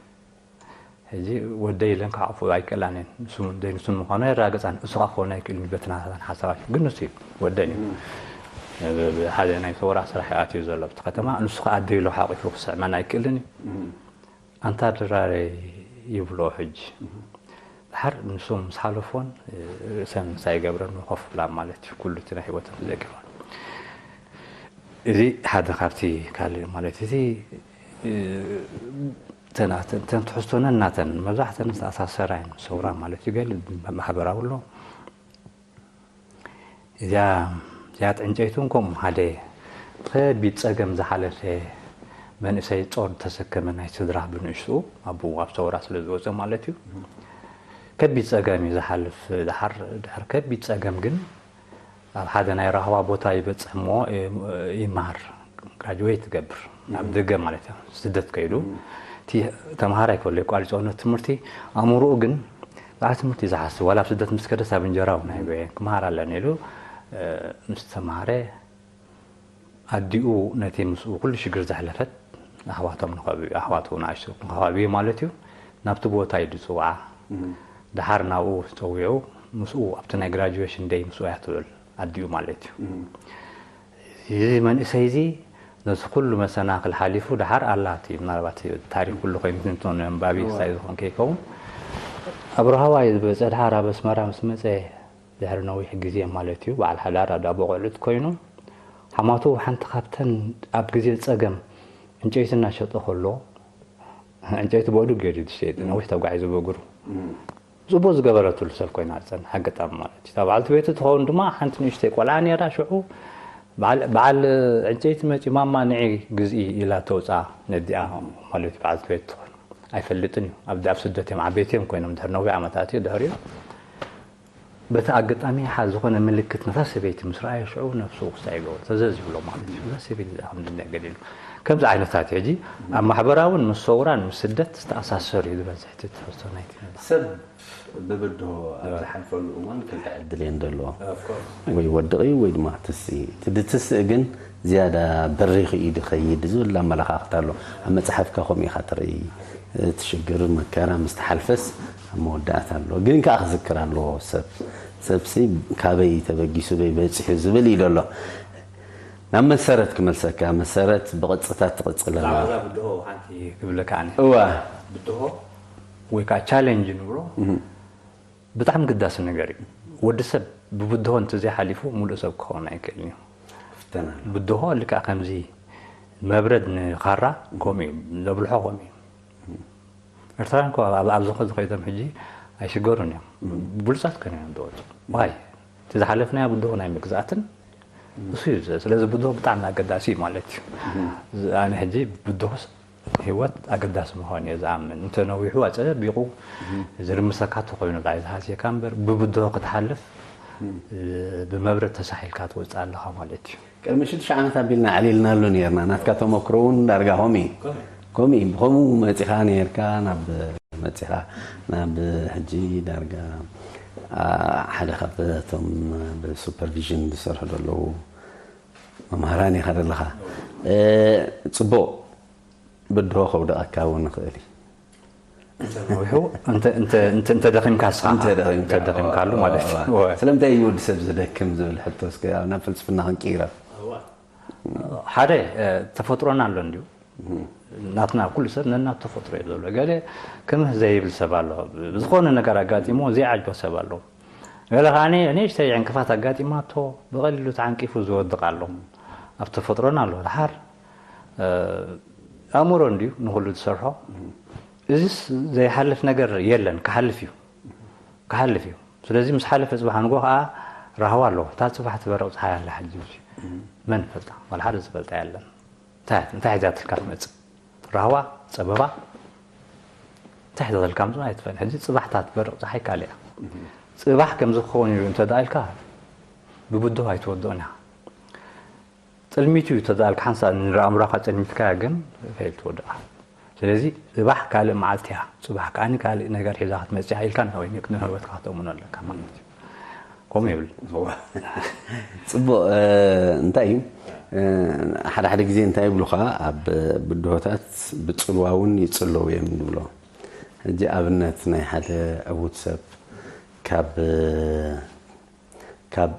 ሕጂ ወደይ ኢለን ክዓቕፍኦ ኣይክእላን እየን። ንሱ ደይ ንሱ ምዃኑ የረጋግጻን። እሱ ከኣ ክኸውን ኣይክእልን እዩ በቲ ናታተን ሓሳባት። ግን ንሱ እዩ ወደን እዩ። ብ-፣ ብ-፣ ሓደ ናይ ሰውራ ስራሕ እዩ ኣትዩ ዘሎ ኣብቲ ከተማ። ንሱ ከኣ ኣደይ ኢሉ ሓቂፉ ክስዕመን ኣይክእልን እዩ። ኣንታ ድራረይ ይብሎ ሕጂ። ድሓር ንሶም ምስ ሓለፎን ርእሰን ምሳይ ገብረን ኮፍ ብላ ማለት እዩ። ኩሉ እቲ ናይ ህይወተን ተዘኪሮን። እዚ ሓደ ካብቲ ካልእ ማለት እቲ፣ እ፣ ተን-፣ ተን-፣ ተን ትሕዝቶ ነናተን መብዛሕተን ዝተኣሳሰራ እየን። ሰውራ ማለት እዩ። ገለ ማሕበራዊ ኣሎ። እዚኣ፣ እዚኣ ዕንጨይቱን ከምኡ ሓደ ከቢድ ጸገም ዝሓለፈ መንእሰይ ጾር ተሰከመ ናይ ስድራ ብንእሽትኡ ኣቦኡ ኣብ ሰውራ ስለ ዝወጸ ማለት እዩ። ከቢድ ጸገም እዩ ዝሓልፍ። ድሓር፣ ድሕሪ ከቢድ ጸገም ግን ኣብ ሓደ ናይ ራህዋ ቦታ ይበጽሕ እሞ፣ እ፣ ይመሃር፣ ግራጅዌት ይገብር፣ ናብ ደገ ማለት እዩ፣ ስደት ከይዱ። እቲ ተምሃራይ ከሎ የቋርጾ ነቲ ትምህርቲ፣ ኣእምሮኡ ግን ብዓል ትምህርቲ ዝሓስብ፣ ዋላ ኣብ ስደት ምስ ከደስ ኣብ እንጀራ እውን ኣይበየን፣ ክመሃር ኣለኒ ኢሉ፣ እ፣ ምስ ተምሃረ፣ ኣዲኡ ነቲ ምስኡ ኩሉ ሽግር ዘሕለፈት ኣሕዋቶም ንኸብዩ፣ ኣሕዋቱ ንኣሽቱ ንኸብዩ ማለት እዩ፣ ናብቲ ቦታ እዩ ዝጽውዓ። ደሓር ናብኡ ጸዊዑ፣ ምስኡ ኣብቲ ናይ ግራጁዌሽን ደይ ምስኡ እያ ትውዕል ኣዲኡ ማለት እዩ። እዚ መንእሰይ እዚ ነዚ ኩሉ መሰናኽል ሓሊፉ ደሓር ኣላ እቲ ምናልባት ታሪኽ ኩሉ ኮይኑ ትንትኖ ንኣንባቢ እዋ። ክሳይ ዝኾን ከይከውን ኣብ ራህዋ እዩ ዝበጽሐ። ደሓር ኣብ ኣስመራ ምስ መጸ ድሕሪ ነዊሕ ግዜ ማለት እዩ፣ በዓል ሓዳር ኣደ ኣቦ ቆልዑት ኮይኑ፣ ሓማቱ ሓንቲ ካብተን ኣብ ግዜ ጸገም ዕንጨይቲ እናሸጠ ከሎ፣ ዕንጨይቲ ብእዱ ገይሩ ዝሸይጥ፣ ነዊሕ ተጓዒዙ ብእግሩ። እም። ጽቡቕ ዝገበረትሉ ሰብ ኮይና ዝጸንሐ ኣጋጣሚ ማለት እዩ። እታ በዓልቲ ቤቱ ትኸውን ድማ ሓንቲ ንእሽተይ ቆልዓ ነይራ፣ ሽዑ በዓል፣ በዓል ዕንጨይቲ መጺኡ፣ "ማማ ንዒ ግዝኢ" ኢላ ተውጽኣ ነዲኣ ማለት እዩ። በዓልቲ ቤቱ ትኾን ኣይፈልጥን እዩ። ኣብ፣ ኣብ ስደት እዮም፣ ዓበይቲ እዮም ኮይኖም ድሕሪ ነዊሕ ዓመታት እዩ ድሕሪኡ። በቲ ኣጋጣሚ ሓ-፣ ዝኾነ ምልክት ነታ ሰበይቲ ምስ ረኣየ ሽዑ ነብሱ ክሳይ ኢሉ ተዘዝ ይብሎ ማለት እዩ። እዛ ሰበይቲ እዚኣ ከምዚ ነገር ኢሉ። ከምዚ ዓይነታት እዩ። ሕጂ ኣብ ማሕበራውን ምስ ሰውራን ምስ ስደት ዝተኣሳሰር እዩ ዝበዝሕ እቲ ትሕዝቶ ናይቲ መጽሓፍ። ሰብ ብብድሆ ኣብ ዝሓልፈሉ እዋን ክልተ ዕድል እየን ዘለዎ። Of course። ወይ ወድቕ እዩ ወይ ድማ ክትስእ እዩ። እቲ ድትስእ ግን ዝያዳ በሪኽ እዩ ድኸይድ ዝብል ኣመለኻኽታ ኣሎ። ኣብ መጽሓፍካ ከምኡ ኢኻ ትርኢ። እቲ ሽግር፣ መከራ ምስ ተሓልፈስ ኣብ መወዳእታ ኣሎ። ግን ከኣ ክዝክር ኣለዎ ሰብ። ሰብሲ ካበይ ተበጊሱ በይ በጺሑ ዝብል እዩ ዘሎ። ናብ መሰረት ክመልሰካ፣ መሰረት ብቕጽታት ትቕጽል ኣላ። ብዛዕባ እዛ ብድሆ ሓንቲ ክብለካ ኣነ። እዋ። ብድሆ ወይ ከዓ ቻሌንጅ ንብሎ እህ። ብጣዕሚ ግዳሲ ነገር እዩ። ወዲ ሰብ ብብድሆ እንተዘይሓሊፉ ሙሉእ ሰብ ክኸውን ኣይክእልን እዩ። ክፍተን ኣሎ። ብድሆ ልክዕ ከምዚ መብረድ ንኻራ ከምኡ እዩ፣ ዘብልሖ ከምኡ እዩ። ኤርትራውያን እኮ ኣብ፣ ኣብ ዝኾነ ዝኸይዶም ሕጂ ኣይሽገሩን እዮም። ብሉጻት ኮይኖም እዮም ዝወጹ። ዋይ? እቲ ዝሓለፍናዮ ብድሆ ናይ ምግዛእትን እሱ እዩ። ስለዚ ብድሆ ብጣዕሚ ኣገዳሲ እዩ ማለት እዩ። ኣነ ሕጂ ብድሆስ ህይወት ኣገዳሲ ምዃኑ እየ ዝኣምን። እንተ ነዊሑ ኣጸቢቑ ዝርምሰካ ተኾይኑ ዳይ ዝሃስየካ እምበር፣ ብብድሆ ክትሓልፍ፣ ብመብረድ ተሳሒልካ ትወጽእ ኣለኻ ማለት እዩ። ቅድሚ ሽዱሽተ ዓመት ኣቢልና ኣዕሊልናሉ ነይርና። ናትካ ተመክሮ እውን ዳርጋ ከምኡ እዩ። ከምኡ እዩ። ብኸምኡ መጺኻ ነይርካ፣ ናብ መጺኻ፣ ናብ ሕጂ ዳርጋ፣ ኣ፣ ሓደ ካብቶም ብሱፐርቪዥን ዝሰርሑ ዘለዉ መምሃራን ኢኻ ዘለኻ። እ፣ ጽቡቕ። ብድሆ ከውድቐካ እውን ይኽእል እዩ። እንተ ነዊሑ፣ እንተ፣ እንተ፣ እንተ፣ እንተ ደኺምካ ንስኻ፣ እንተ ደኺምካ። እንተ ደኺምካሉ ማለት እዩ። እዋ። እወ። ስለምንታይ እዩ ወዲ ሰብ ዝደክም ዝብል ሕቶ እስከ ኣብ ናብ ፍልስፍና ክንቅይሮ። እዋ። ሓደ፣ እ፣ ተፈጥሮና ኣሎ እንድዩ። ናትና ኩሉ ሰብ ነናቱ ተፈጥሮ እዩ ዘሎ። ገለ ክምህ ዘይብል ሰብ ኣሎ። ዝኾነ ነገር ኣጋጢሞ ዘይዓጆ ሰብ ኣሎ። ገለ ከዓኒ ንእሽተይ ዕንቅፋት ኣጋጢማቶ ብቐሊሉ ተዓንቂፉ ዝወድቕ ኣሎ። ኣብ ተፈጥሮና ኣሎ። ድሓር ኣእምሮ እንድዩ ንኹሉ ዝሰርሖ። እዚስ ዘይሓልፍ ነገር የለን፣ ክሓልፍ እዩ። ክሓልፍ እዩ። ስለዚ ምስ ሓለፈ ጽባሕ ንጎ ከኣ ራህዋ ኣለዎ። እታ ጽባሕ ትበርቕ ጸሓይ ኣላ ሕጂ። መን ይፈልጣ? ዋላ ሓደ ዝፈልጣ የለን። እንታይ እንታይ ሒዛትልካ ትመጽእ? ራህዋ፣ ጸበባ፣ እንታይ ሒዛትልካ ምጽእ ኣይትፈልጥ። ሕጂ ጽባሕ እታ ትበርቕ ጸሓይ ካልእ እያ። ጽባሕ ከምዚ ክኸውን እዩ እንተ ደኣ ኢልካ ብብድሆ ኣይትወድኦን ኢኻ። ጥልሚቱ እዩ ተዳልካ ሓንሳእ ንኣእምሮኻ ጸልሚትካያ ግን ፌል ትወድኣ። ስለዚ ጽባሕ ካልእ መዓልቲ እያ። ጽባሕ ከኣ ካልእ ነገር ሒዛ ክትመጽእ ኢልካ ንወይኒ ንህይወትካ ከተእምኖ ኣለካ ማለት እዩ። ከምኡ ይብል። ጽቡቕ። እንታይ እዩ ሓደ ሓደ ግዜ እንታይ ይብሉኻ፣ ኣብ ብድሆታት ብጽልዋ እውን ይጽለዉ እዮም ንብሎ። ሕጂ ኣብነት ናይ ሓደ ዕዉት ሰብ ካብ ካብ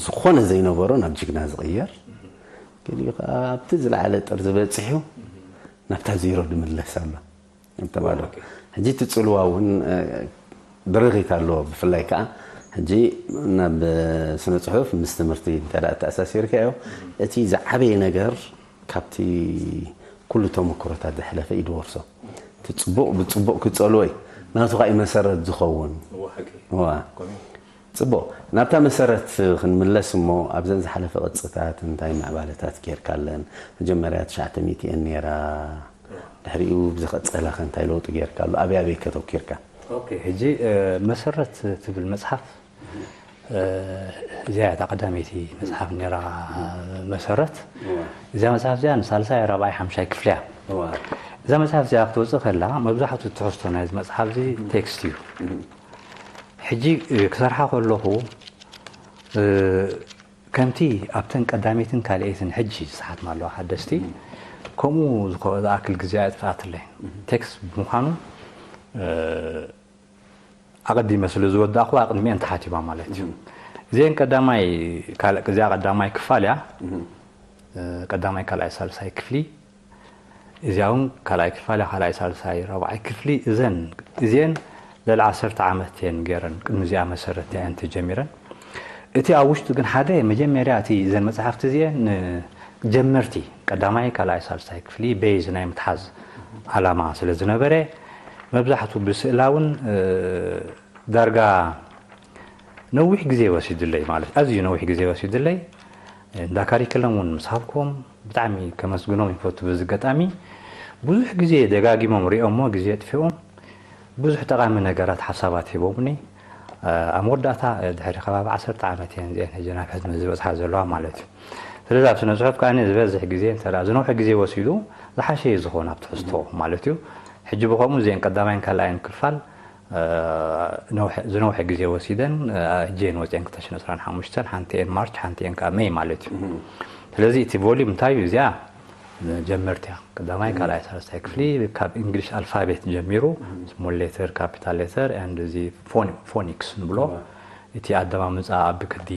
ዝኾነ ዘይነበሮ ናብ ጅግና ዝቕየር፣ ገሊኡ ከዓ ኣብቲ ዝለዓለ ጥርዚ በፂሑ ናብታ ዜሮ ድምለስ ኣሎ። ተባሎ ሕጂ እቲ ፅልዋ እውን ድርኺት ኣለዎ። ብፍላይ ከዓ ሕጂ ናብ ስነ ፅሑፍ ምስ ትምህርቲ እንተ ተኣሳሲርካዮ እቲ ዝዓበየ ነገር ካብቲ ኩሉ ተመክሮታት ዝሓለፈ እዩ ድወርሶ። እቲ ፅቡቕ ብፅቡቕ ክፀልዎ እዩ ናቱ ከዓ እዩ መሰረት ዝኸውን። ጽቡቕ። ናብታ መሰረት ክንምለስ እሞ ኣብዘን ዝሓለፈ ቅጽታት እንታይ ምዕባለታት ጌርካለን? መጀመርያ ትሽዓተ ሚእቲ እየን ነይራ። ድሕሪኡ ብዝቐጸለ ከ እንታይ ለውጢ ጌርካሉ? ኣበይ ኣበይ ከተኪርካ? ኦኬ፣ ሕጂ መሰረት ትብል መጽሓፍ እዚኣ እታ ቀዳመይቲ መጽሓፍ ነይራ። መሰረት እዚኣ መጽሓፍ እዚኣ ንሳልሳይ ራብዓይ ሓምሻይ ክፍሊ እያ። እዛ መጽሓፍ እዚኣ ክትወፅእ ከላ መብዛሕቱ ትሕዝቶ ናይዚ መጽሓፍ እዚ ቴክስት እዩ። ሕጂ ክሰርሓ ከለኹ ከምቲ ኣብተን ቀዳመይትን ካልኣይትን ሕጂ ዝሰሓትና ኣለዋ ሓደስቲ ከምኡ ዝኣክል ግዜ ኣየጥፍኣትለይ። ቴክስት ብምዃኑ ኣቐዲመ ስለ ዝወዳእኹ ኣቕድሚአን ተሓቲማ ማለት እዩ። እዚአን ቀዳማይ ካልእ እዚኣ ቀዳማይ ክፋል እያ። ቀዳማይ ካልኣይ ሳልሳይ ክፍሊ እዚኣ እውን ካልኣይ ክፋል ካልኣይ ሳልሳይ ራብዓይ ክፍሊ እዘን እዚአን ልዕሊ ዓሰርተ ዓመት እየን ገይረን ቅድሚ እዚኣ መሰረት እየን ተጀሚረን። እቲ ኣብ ውሽጡ ግን ሓደ መጀመርያ እቲ እዘን መፅሓፍቲ እዚአን ንጀመርቲ ቀዳማይ ካልኣይ ሳልሳይ ክፍሊ ቤዝ ናይ ምትሓዝ ዓላማ ስለ ዝነበረ መብዛሕቱ ብስእላውን ዳርጋ ነዊሕ ግዜ ወሲዱለይ ማለት ኣዝዩ ነዊሕ ግዜ ወሲዱለይ እንዳ ካሪክለም እውን ምስ ሃብኩም ብጣዕሚ ከመስግኖም ይፈቱ። በዚ ገጣሚ ብዙሕ ግዜ ደጋጊሞም ሪኦሞ ግዜ ጥፊኦም ብዙሕ ጠቓሚ ነገራት ሓሳባት ሂቦምኒ። ኣብ መወዳእታ ድሕሪ ከባቢ ዓሰርተ ዓመት እየን እዚአን ሕጂ ናብ ሕትመት ዝበፅሓ ዘለዋ ማለት እዩ። ስለዚ ኣብ ስነ ፅሑፍ ከዓ ዝበዝሕ ግዜ እንተ ዝነውሐ ግዜ ወሲዱ ዝሓሸ እዩ ዝኾን ኣብ ትሕዝቶ ማለት እዩ። ሕጂ ብኸምኡ እዚአን ቀዳማይን ካልኣይን ክፋል ዝነውሐ ግዜ ወሲደን ሕጂ እየን ወፅአን ክልተ ሽሕን ዕስራን ሓሙሽተን ሓንቲ እየን ማርች ሓንቲ እየን ከዓ ሜይ ማለት እዩ። ስለዚ እቲ ቮሊም እንታይ እዩ እዚኣ ጀመርቲ እያ። ቀዳማይ ካልኣይ ሳልሳይ ክፍሊ ካብ እንግሊሽ ኣልፋቤት ጀሚሩ ስሞል ሌተር ካፒታል ሌተር and እዚ ፎኒክስ ንብሎ እቲ ኣደማምፃ ኣብ ክዲ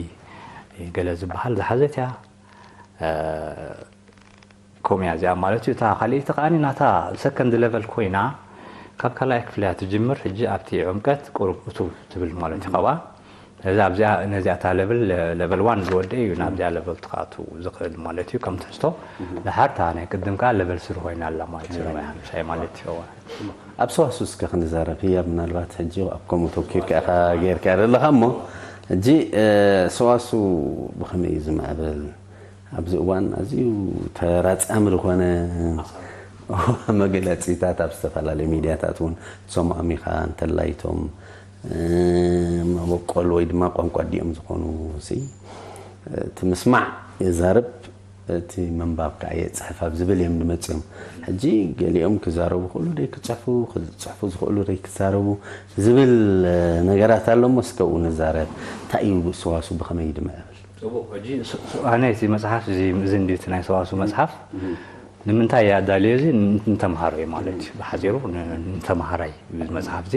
ገለ ዝበሃል ዝሓዘት እያ። ከምኡ እያ እዚኣ ማለት እዩ። እታ ካልኣይቲ ከዓኒ ናታ ሰከንድ ሌቨል ኮይና ካብ ካልኣይ ክፍሊ እያ ትጅምር። ሕጂ ኣብቲ ዕምቀት ቁሩብ እቱ ትብል ማለት እዩ ካብኣ። ስለዚ ኣብዚኣ ነዚኣ እታ ሌቨል ሌቨል ዋን ዝወደ እዩ ናብዚኣ ሌቨል ትካቱ ዝኽእል ማለት እዩ። ከም ትሕዝቶ ድሓር እታ ናይ ቅድም ከዓ ሌቨል ስሪ ኮይና ኣላ ማለት እዩ። ራብዓይ ሓምሻይ ማለት እዩ። ኣብ ሰዋሱ እስከ ክንዛረብ ህያብ ምናልባት ሕጂ ኣብ ከምኡ ተኪርካ ኢኻ ጌርካ ዘለኻ እሞ ሕጂ ሰዋሱ ብኸመይ እዩ ዝምዕብል? ኣብዚ እዋን ኣዝዩ ተራጻሚ ዝኾነ መግለጺታት ኣብ ዝተፈላለዩ ሚድያታት እውን ትሰምዖም ኢኻ። እንተላይ እቶም መበቆል ወይ ድማ ቋንቋ ኣዲኦም ዝኾኑ ሲ እቲ ምስማዕ የዛርብ እቲ ምንባብ ከዓ የፅሕፍ ኣብ ዝብል እዮም ዝመፅኦም። ሕጂ ገሊኦም ክዛረቡ ክእሉ ደይ ክፅሕፉ ክፅሕፉ ዝኽእሉ ደይ ክዛረቡ ዝብል ነገራት ኣሎ እሞ እስከ ኣብኡ ንዛረብ። እንታይ እዩ ሰዋሱ ብኸመይ ድምዕብል? ፅቡቕ። ሕጂ ኣነ እቲ መፅሓፍ እዚ እዚ እንዲ እቲ ናይ ሰዋሱ መፅሓፍ ንምንታይ እየ ኣዳልዮ እዚ ንተምሃሮ እዩ ማለት እዩ። ብሓፂሩ ንተምሃራይ መፅሓፍ እዚ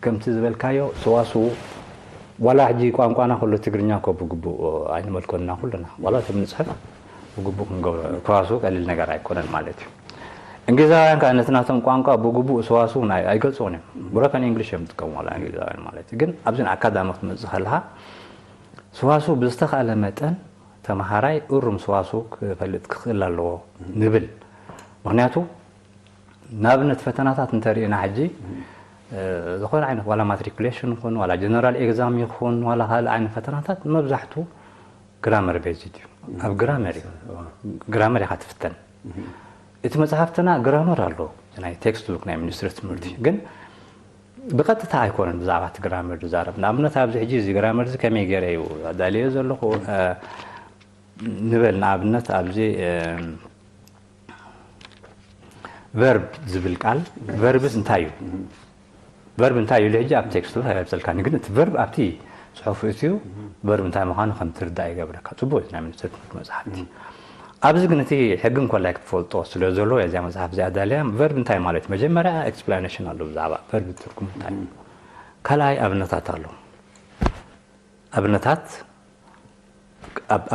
ከምቲ ዝበልካዮ ሰዋስው ዋላ ሕጂ ቋንቋና ኩሉ ትግርኛ እኮ ብግቡእ ኣይንመልኮና ኩልና ዋላ እቶም ንፅሕፍ ብግቡእ ክንገብሮ፣ ሰዋስው ቀሊል ነገር ኣይኮነን ማለት እዩ። እንግሊዛውያን ከዓ ነቲ ናቶም ቋንቋ ብግቡእ ሰዋስው ናይ ኣይገልጽዎን እዮም። ብሮከን ኢንግሊሽ እዮም ዝጥቀሙ ዋላ እንግሊዛውያን ማለት እዩ። ግን ኣብዚ ንኣካዳሚ ክትመጽእ ከለኻ ሰዋስው ብዝተኻእለ መጠን ተምሃራይ እሩም ሰዋስው ክፈልጥ ክኽእል ኣለዎ ንብል። ምኽንያቱ ንኣብነት ፈተናታት እንተሪእና ሕጂ ዝኾነ ዓይነት ዋላ ማትሪኩሌሽን ይኹን ዋላ ጀነራል ኤግዛም ይኹን ዋላ ካልእ ዓይነት ፈተናታት መብዛሕቱ ግራመር ቤዝድ እዩ። ኣብ ግራመር እዩ። ግራመር ኢኻ ትፍተን። እቲ መጽሓፍትና ግራመር ኣሎ ናይ ቴክስት ቡክ ናይ ሚኒስትሪ ትምህርቲ ግን ብቐጥታ ኣይኮነን ብዛዕባ እቲ ግራመር ዝዛረብ። ንኣብነት ኣብዚ ሕጂ እዚ ግራመር እዚ ከመይ ገይረ እዩ ኣዳልዮ ዘለኹ ንበል ንኣብነት ኣብዚ ቨርብ ዝብል ቃል ቨርብስ እንታይ እዩ? ቨርብ እንታይ እዩ ኢሉ ሕጂ ኣብ ቴክስቱ ኣይገልጸልካን ግን እቲ ቨርብ ኣብቲ ጽሑፍ እትዩ ቨርብ እንታይ ምዃኑ ከም ትርዳእ ይገብረካ። ጽቡቅ እዩ ናይ ሚኒስትሪ ትምህርቲ መጽሓፍቲ። ኣብዚ ግን እቲ ሕጊ እንኮላይ ክትፈልጦ ስለ ዘሎ እዚኣ መጽሓፍ እዚኣ ኣዳልያ ቨርብ እንታይ ማለት እዩ? መጀመርያ ኤክስፕላኔሽን ኣሎ ብዛዕባ ቨርብ ትርጉም እንታይ እዩ? ካልኣይ ኣብነታት ኣሎ። ኣብነታት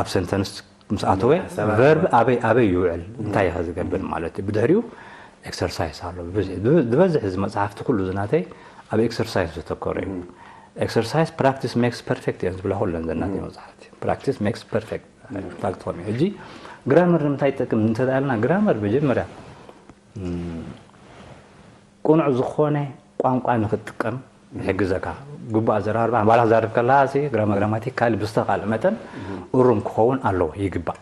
ኣብ ሰንተንስ ምስ ኣተወ ቨርብ ኣበይ ኣበይ ይውዕል እንታይ ኢኻ ዝገብር ማለት እዩ። ብድሕሪኡ ኤክሰርሳይስ ኣሎ። ዝበዝሕ እዚ መፅሓፍቲ ኩሉ ዝናተይ ኣብ ኤክሰርሳይስ ዘተኮረ እዩ። ኤክሰርሳይስ ፕራክቲስ ሜክስ ፐርፌክት እየን ዝብላ ኩለን ዘናተይ መፅሓፍቲ። ፕራክቲስ ሜክስ ፐርፌክት ፋክት ኮም ሕጂ ግራመር ንምንታይ ይጠቅም እንተዳልና ግራመር መጀመርያ ቅኑዕ ዝኾነ ቋንቋ ንኽትጥቀም ይሕግዘካ። ግቡእ ኣዘራርባ ባላ ክዛርብ ከለኻ ሲ ግራማ ግራማቲካሊ ብዝተኻለ መጠን እሩም ክኸውን ኣለዎ ይግባእ።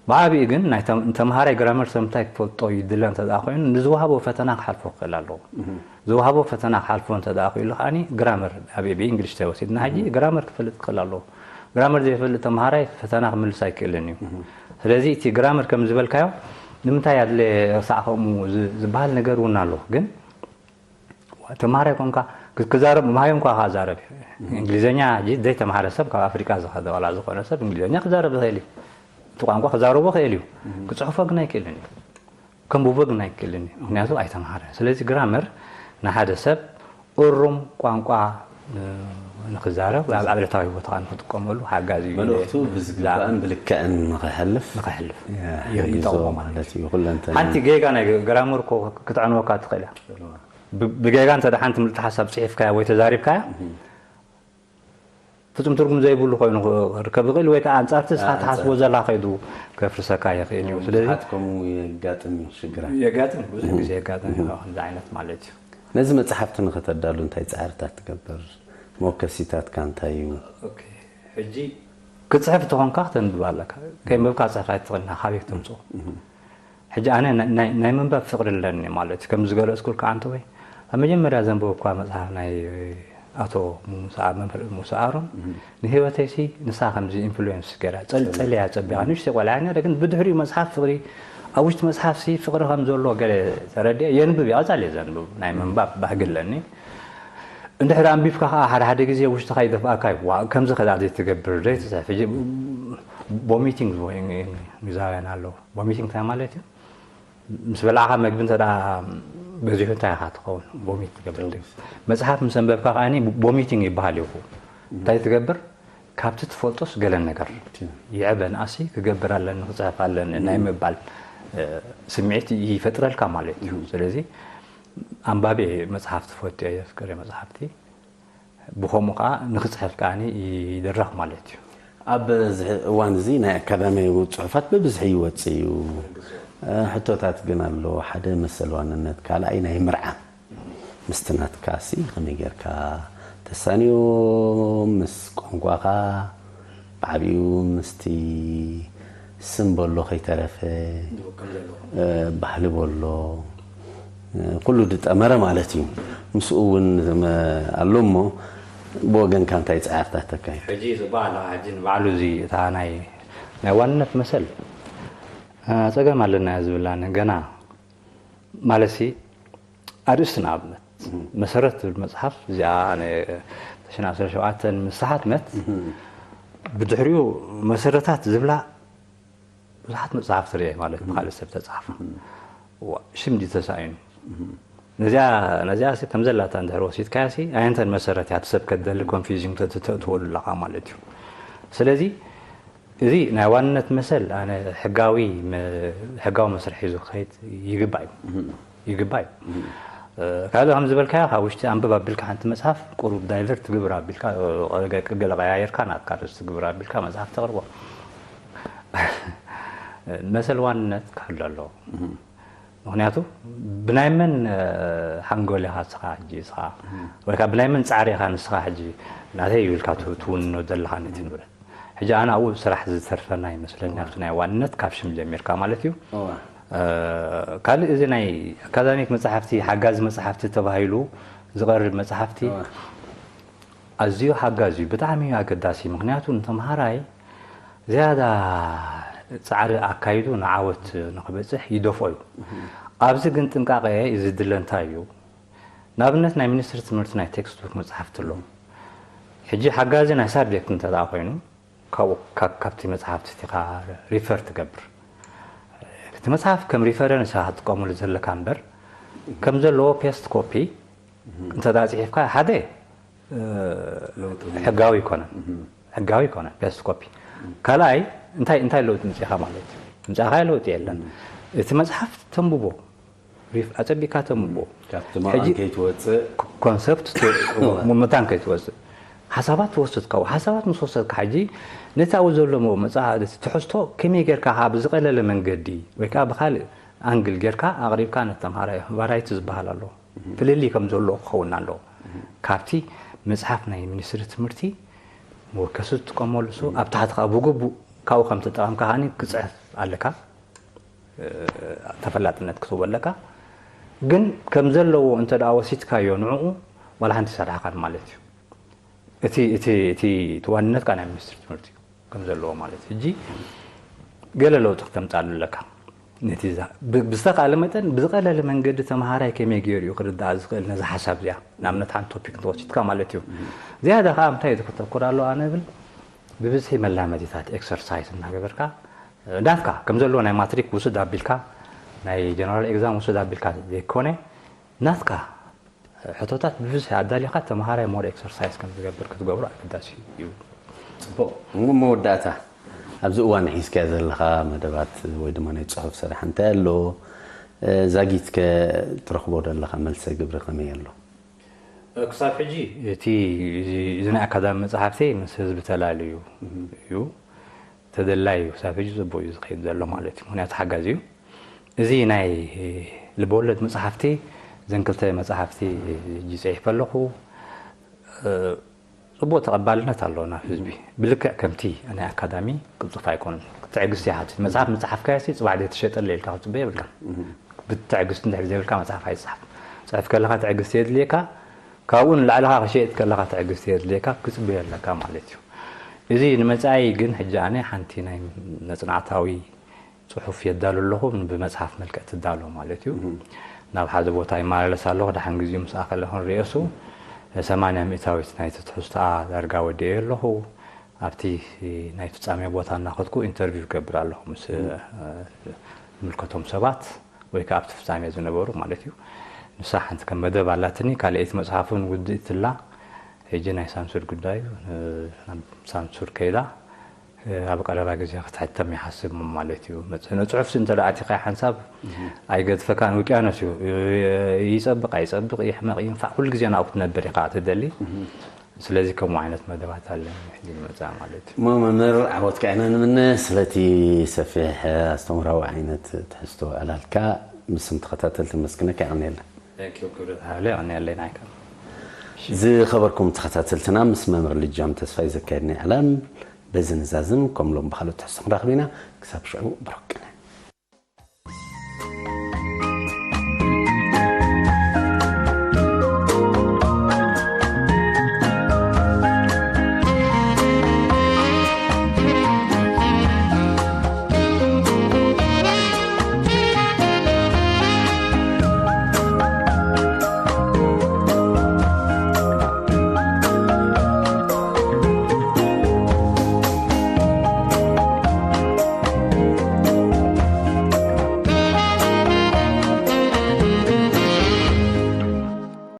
ብዓብኡ ግን ናይ ተምሃራይ ግራመር ሰምታይ ክፈልጦ ይድለ እንተ ደኣ ኮይኑ ንዝወሃቦ ፈተና ክሓልፎ ክኽእል ኣለዎ። ዝወሃቦ ፈተና ክሓልፎ እንተ ደኣ ክኢሉ ከዓኒ ግራመር ኣብ ብእንግሊሽ ተወሲድና ሕጂ ግራመር ክፈልጥ ክኽእል ኣለዎ። ግራመር ዘይፈልጥ ተምሃራይ ፈተና ክምልስ ኣይክእልን እዩ። ስለዚ እቲ ግራመር ከም ዝበልካዮ ንምንታይ ኣድለ ሳዕ ከምኡ ዝበሃል ነገር እውን ኣሎ ግን ተምሃራይ ኮንካ ክዛረብ ማሃዮም ኳ ዛረብ እንግሊዝኛ ዘይተምሃረ ሰብ ካብ ኣፍሪቃ ዝኸደ ዋላ ዝኾነ ሰብ እንግሊዝኛ ክዛረብ ይኽእል እዩ። እቲ ቋንቋ ክዛረቦ ክእል እዩ። ክፅሕፎ ግን ኣይክእልን እዩ። ከንብቦ ግን ኣይክእልን እዩ። ምክንያቱ ኣይተምሃረ። ስለዚ ግራመር ንሓደ ሰብ እሩም ቋንቋ ንክዛረብ ኣብ ዕለታዊ ህይወትካ ንክጥቀመሉ ሓጋዚ እዩ። መልእኽቱ ብዝግባእን ብልክዕን ንክሕልፍ ንክሕልፍ ይጠቕሞ ማለት እዩ። ኩለንተ ሓንቲ ጌጋ ናይ ግራመር እኮ ክትዕንወካ ትኽእል እያ። ብጌጋ እንተ ሓንቲ ምልቲ ሓሳብ ፅሒፍካያ ወይ ተዛሪብካያ ፍጹም ትርጉም ዘይብሉ ኮይኑ ክርከብ ይኽእል ወይ ከዓ ኣንጻርቲ ንስኻ ትሓስቦ ዘላ ከይዱ ከፍርሰካ ይኽእል እዩ። ስለዚ ከምኡ የጋጥም እዩ ሽግራት። የጋጥም ብዙሕ ግዜ የጋጥም እዩ ከምዚ ዓይነት ማለት እዩ። ነዚ መጽሓፍቲ ንኸተዳሉ እንታይ ጻዕርታት ትገብር? መወከሲታትካ እንታይ እዩ? ኦኬ፣ ሕጂ ክትጽሕፍ እንተኾንካ ክተንብብ ኣለካ። ከይንበብካ ክትጽሕፍ ኣይትኽእልን ኢኻ፣ ካበይ ክተምጽኦ? ሕጂ ኣነ ናይ ምንባብ ፍቕሪ ኣለኒ ማለት እዩ። ከም ዝገለጽኩልካ ኣንተ ወይ ኣብ መጀመርያ ዘንበብኳ መጽሓፍ ናይ ኣቶ ሙሳ መምህር ሙሳ ኣሮን ንህይወተይ ሲ ንሳ ከምዚ ኢንፍሉዌንስ ገይራ ጸልጸልያ ጸቢቓ ንእሽተይ ቆልዓ ነረ ግን ብድሕሪኡ መጽሓፍ ፍቕሪ ኣብ ውሽጢ መጽሓፍ ሲ ፍቕሪ ከም ዘሎ ገለ ተረዲአ የንብብ እየ ቀጻሊ እየ ዘንብብ ናይ ምንባብ ባህጊ ኣለኒ። እንድሕር ኣንቢብካ ከዓ ሓደ ሓደ ግዜ ውሽጥኻ ይደፍኣካ እዩ ዋ ከምዚ ከዳ ዘይትገብር ዘይትጽሕፍ ቦሚቲንግ እንግሊዛውያን ኣለዉ። ቮሚቲንግ እንታይ ማለት እዩ? ምስ በላዕኻ መግቢ እንተ በዚሑ እንታይ ኢኻ ትኸውን? ቮሚት ትገብር። መፅሓፍ ምስ ኣንበብካ ከዓኒ ቮሚቲንግ ይበሃል እዩ። እንታይ ትገብር? ካብቲ ትፈልጦስ ገለ ነገር ይዕበ ንኣሲ ክገብር ኣለኒ ክፅሕፍ ኣለኒ ናይ ምባል ስምዒት ይፈጥረልካ ማለት እዩ። ስለዚ ኣንባቢ መፅሓፍቲ ፈትዮ የፍቅር መፅሓፍቲ ብኸምኡ ከዓ ንክፅሕፍ ከዓ ይድረኽ ማለት እዩ። ኣብ እዚ እዋን እዚ ናይ ኣካዳሚያዊ ፅሑፋት ብብዝሒ ይወፅእ እዩ። ሕቶታት ግን ኣሎ። ሓደ መሰል ዋንነት፣ ካልኣይ ናይ ምርዓም ምስቲ ናትካ ሲ ከመይ ጌርካ ተሳንዮ ምስ ቋንቋኻ ብዓቢኡ ምስቲ ስም በሎ ከይተረፈ ባህሊ በሎ ኩሉ ዝጠመረ ማለት እዩ። ምስኡ እውን ኣሎ እሞ ብወገንካ እንታይ ፃዕርታት ተካይድ? ሕጂ ዝበሃል ሕጂ ንባዕሉ እዚ እታ ናይ ናይ ዋንነት መሰል ፀገም ኣለና ዝብላኒ ገና ማለት ሲ ኣርእስቲ ንኣብነት መሰረት ትብል መፅሓፍ እዚኣ ኣነ ተሽዓሰርተ ሸውዓተን ምስ ተሓትመት ብድሕሪኡ መሰረታት ዝብላ ብዙሓት መፅሓፍቲ ርእየ ማለት ብካልእ ሰብ ተፃሓፋ ሽም ድዩ ተሳኢኑ ነዚኣ ነዚኣ ሲ ከም ዘላታ እንድሕር ወሲድካያ ሲ ኣየንተን መሰረት እያ እቲ ሰብ ከደሊ ኮንፊውዚንግ ተእትወሉ ኣለካ ማለት እዩ። ስለዚ እዚ ናይ ዋንነት መሰል ኣነ ሕጋዊ ሕጋዊ መስርሕ ሒዙ ክኸይድ ይግባእ እዩ። ይግባእ እዩ። ካልእ ከም ዝበልካዮ ካብ ውሽጢ ኣንብብ ኣቢልካ ሓንቲ መፅሓፍ ቁሩብ ዳይቨርት ትግብር ኣቢልካ፣ ገለ ቀያየርካ ናትካ ርእሲ ትግብር ኣቢልካ መፅሓፍ ተቕርቦ። መሰል ዋንነት ክሕሉ ኣለዎ። ምክንያቱ ብናይ መን ሓንጎል ኢኻ ንስኻ ሕጂ ንስኻ ወይ ከዓ ብናይ መን ፃዕሪ ኢኻ ንስኻ ሕጂ ናተይ ይብልካ ትውንኖ ዘለኻ ነቲ ንብረት። ሕጂ ኣነ ኣብኡ ስራሕ ዝተርፈና ይመስለኒ ኣብቲ ናይ ዋንነት ካብ ሽም ጀሚርካ ማለት እዩ። ካልእ እዚ ናይ ኣካዳሚክ መፅሓፍቲ ሓጋዚ መፅሓፍቲ ተባሂሉ ዝቐርብ መፅሓፍቲ ኣዝዩ ሓጋዚ እዩ። ብጣዕሚ እዩ ኣገዳሲ። ምክንያቱ ንተምሃራይ ዝያዳ ፃዕሪ ኣካይዱ ንዓወት ንክበፅሕ ይደፍኦ እዩ። ኣብዚ ግን ጥንቃቐ እዚ ድለ እንታይ እዩ? ንኣብነት ናይ ሚኒስትሪ ትምህርቲ ናይ ቴክስት ቡክ መፅሓፍቲ ኣሎ። ሕጂ ሓጋዚ ናይ ሳብጀክት እንተ ደኣ ኮይኑ ካብኡ ካብ- ካብቲ መፅሓፍቲ ኢኻ ሪፈር ትገብር። እቲ መፅሓፍ ከም ሪፈረንስ ኢኻ ትጥቀመሉ ዘለካ እምበር ከም ዘለዎ ፔስት ኮፒ እንተ ደኣ ፅሒፍካ ሓደ ሕጋዊ ይኮነን። ሕጋዊ ይኮነን ፔስት ኮፒ። ካልኣይ እንታይ እንታይ ለውጢ ምፅኢኻ ማለት እዩ? ምፅእኻ ለውጢ የለን። እቲ መፅሓፍ ተንብቦ ሪፍ ኣፀቢካ ተምቦ ካብቲ መቓን ከይትወፅእ ኮንሰፕት መታን ከይትወፅእ ሓሳባት ትወስድ ካብኡ ሓሳባት ምስ ወሰድካ ሕጂ ነቲ ኣብኡ ዘሎ መፅኣ ትሕዝቶ ከመይ ጌርካ ካብ ዝቐለለ መንገዲ ወይ ከዓ ብካልእ ኣንግል ጌርካ ኣቕሪብካ ነተምሃራይ ቫራይቲ ዝበሃል ኣሎ ፍልልይ ከም ዘሎ ክኸውን ኣለዎ ካብቲ መፅሓፍ ናይ ሚኒስትሪ ትምህርቲ መወከሲ ዝጥቀመሉ ሱ ኣብ ታሕቲ ከዓ ብግቡእ ካብኡ ከም ተጠቐምካ ከዓ ክፅሕፍ ኣለካ ተፈላጥነት ክትህቦ ኣለካ ግን ከም ዘለዎ እንተ ደኣ ወሲድካዮ ንዕኡ ዋላ ሓንቲ ይሰርሓኻን ማለት እዩ እቲ እቲ እቲ እቲ ዋንነት ከዓ ናይ ሚኒስትሪ ትምህርቲ እዩ ከም ዘለዎ ማለት እዩ ሕጂ ገለ ለውጢ ክተምፃሉ ኣለካ ነቲ ብዝተካለ መጠን ብዝቀለለ መንገዲ ተምሃራይ ከመይ ገይሩ እዩ ክርዳእ ዝኽእል ነዚ ሓሳብ እዚኣ ንኣብነት ሓንቲ ቶፒክ እንተወሲድካ ማለት እዩ ዝያዳ ከዓ እንታይ እዩ ከተኩር ኣለዋ ንብል ብብዝሒ መላመዲታት ኤክሰርሳይዝ እናገበርካ ናትካ ከም ዘለዎ ናይ ማትሪክ ውስድ ኣቢልካ ናይ ጀነራል ኤግዛም ውስድ ኣቢልካ ዘይኮነ ናትካ ሕቶታት ብብዝሒ ኣዳሊኻ ተምሃራይ ሞር ኤክሰርሳይዝ ከም ዝገብር ክትገብሮ ኣገዳሲ እዩ። ፅቡቕ እሞ መወዳእታ ኣብዚ እዋን ሒዝካዮ ዘለኻ መደባት ወይ ድማ ናይ ፅሑፍ ስራሕ እንታይ ኣሎ? ዛጊትከ ትረኽቦ ዘለኻ መልሰ ግብሪ ከመይ ኣሎ? ክሳብ ሕጂ እቲ እዚ ናይ ኣካዳሚ መፅሓፍቲ ምስ ህዝቢ ተላልዩ እዩ ተደላይ እዩ ክሳብ ሕጂ ፅቡቅ እዩ ዝኸይድ ዘሎ ማለት እዩ ምክንያቱ ሓጋዚ እዩ እዚ ናይ ልበወለድ መፅሓፍቲ ዘን ክልተ መፅሓፍቲ ሕጂ ፅሒፈ ኣለኹ ፅቡቅ ተቐባልነት ኣለዎ ናብ ህዝቢ ብልክዕ ከምቲ ናይ ኣካዳሚ ቅልጡፍ ኣይኮኑን ትዕግስቲ ይሓትት መፅሓፍ ምፅሓፍካዮ ፅባሕ ዘይትሸጠለ ኢልካ ክትፅበ የብልካ ብትዕግስቲ እንድሕር ዘይብልካ መፅሓፍ ኣይፅሓፍ ፅሕፍ ከለካ ትዕግስቲ የድልየካ ካብኡ ንላዕሊ ከዓ ክሸጥ ከለካ ትዕግስቲ የድልየካ ክፅበዮ ኣለካ ማለት እዩ እዚ ንመፃኢ ግን ሕጂ ኣነ ሓንቲ ናይ መፅናዕታዊ ፅሑፍ የዳሉ ኣለኹ ብመፅሓፍ መልክዕ ትዳሎ ማለት እዩ ናብ ሓደ ቦታ ይመላለስ ኣለኹ ደሓን ግዜኡ ምስ ኣኸለ ክንሪኦ እሱ ሰማንያ ሚእታዊት ናይቲ ትሕዝቶኣ ዳርጋ ወዲኤዮ ኣለኹ ኣብቲ ናይ ፍፃሜ ቦታ እናኸድኩ ኢንተርቪው ይገብር ኣለኹ ምስ ዝምልከቶም ሰባት ወይ ከዓ ኣብቲ ፍፃሜ ዝነበሩ ማለት እዩ ንሳ ሓንቲ ከም መደብ ኣላትኒ ካልኣይቲ መፅሓፍ እውን ውድእቲ ኣላ ሕጂ ናይ ሳንሱር ጉዳይ እዩ ሳንሱር ከይዳ ኣብ ቀረባ ግዜ ክትሕተም ይሓስብ ማለት እዩ ስነ ፅሑፍ እንተ ኣቲኻ ሓንሳብ ኣይገድፈካን ውቅያኖስ እዩ ይፀብቕ ኣይፀብቕ ይሕመቕ ይንፋዕ ኩሉ ግዜ ናብኡ ክትነብር ኢኻ ትደሊ ስለዚ ከምኡ ዓይነት መደባት ኣለኒ ሕጂ ንመፅኣ ማለት እዩ እሞ መምህር ዓወትካ ኢና ንምነ ስለቲ ሰፊሕ ኣስተምራዊ ዓይነት ትሕዝቶ ዕላልካ ምስም ተኸታተልቲ መስግነካ የቐንየልና ክብረት ሃለ የቐንየለይ ናይካ ዝኸበርኩም ተኸታተልትና ምስ መምህር ልጃም ተስፋይ ዘካየድና ዕላል በዚ ንዛዝም ከም ሎም ብካልእ ትሕዝቶ ክንራኽብ ኢና ክሳብ ሽዑ ብሩክ ቅነ